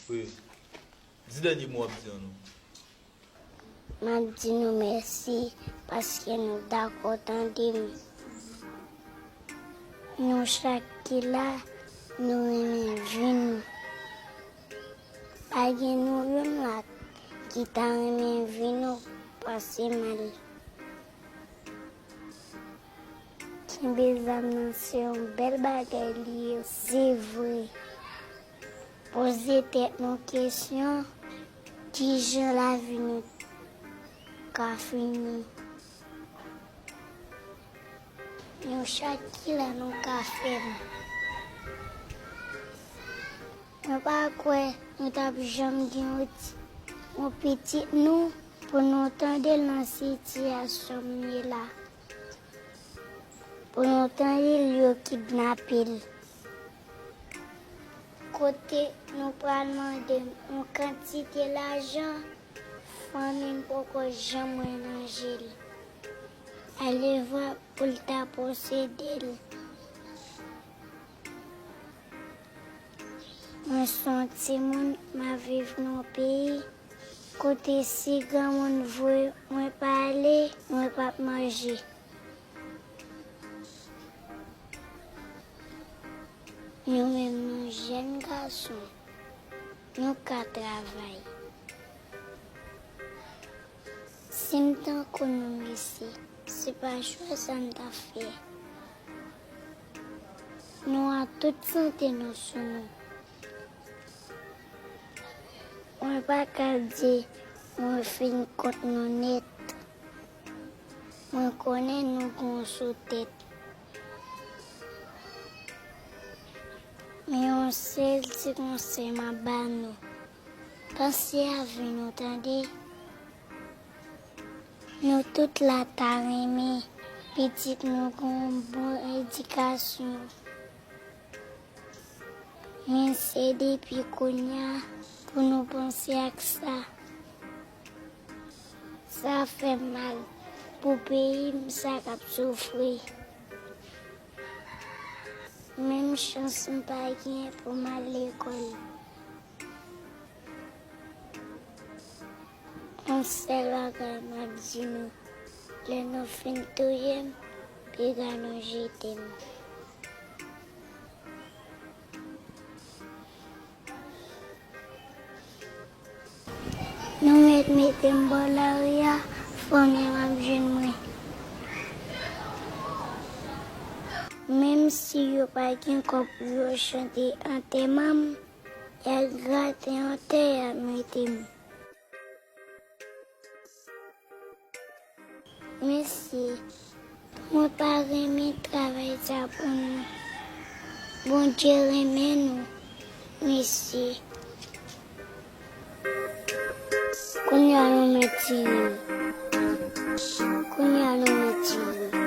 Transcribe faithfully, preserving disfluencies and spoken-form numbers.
Wi. Di dènye mo w ap di an non. M ap di nou mèsi paske nou dakò tande m. Nou chak ki la, nou renmen vi nou. Pa gen nou youn la ki ta renmen vi nou pase mal. Kenbe zam nan se yon bèl bagay li ye, se vre. Poze tèt nou kesyon, kijan lavi nou ka fini? Nou chak ki la nou ka fè l. Mwen pa kwè nou t ap janm gen yon ti, yon pitit nou pou nou tande l nan sitiyasyon m ye la. Pou nou tande l yo kidnape l. Kote nou pral mande m yon kantite lajan, fanmi m poko janm wè nan je l. Alevwa pou l ta posede l. Mwen se yon timoun, m ap viv nan yon peyi kote si granmoun voye mwen pa ale, mwen p ap manje. Nou menm nou jèn gason, nou ka travay. Si m tankou nou mesye, se pa chwa sa m ta fè. Nou a tout sante nou sou nou. Mwen pa ka di mwen fin kont nou nèt. Mwen konnen nou gon sou tèt. Men yon sèl ti konsèy m ap ba nou. Panse a vi nou tande. Nou tout la ta renmen pitit nou gon bon edikasyon. Men se depi kounye a pou nou panse ak sa. Sa fè m mal pou peyi m sa k ap soufri. Menm chans m pa gen pou m al lekòl. Yon sèl bagay m ap di nou, lè nou fin touye m, piga nou jete m. Nou mèt mete m bò lari a, fanmi m ap jwenn mwen. Menm si yo pa gen kòb pou yo chante antèman m, y al grate yon tè y ap mete m. Mesye, mwen pa renmen travay sa pou nou. Bondye renmen nou, mesye. Kounye a nou mèt tire m. Kounye a nou mèt tire m.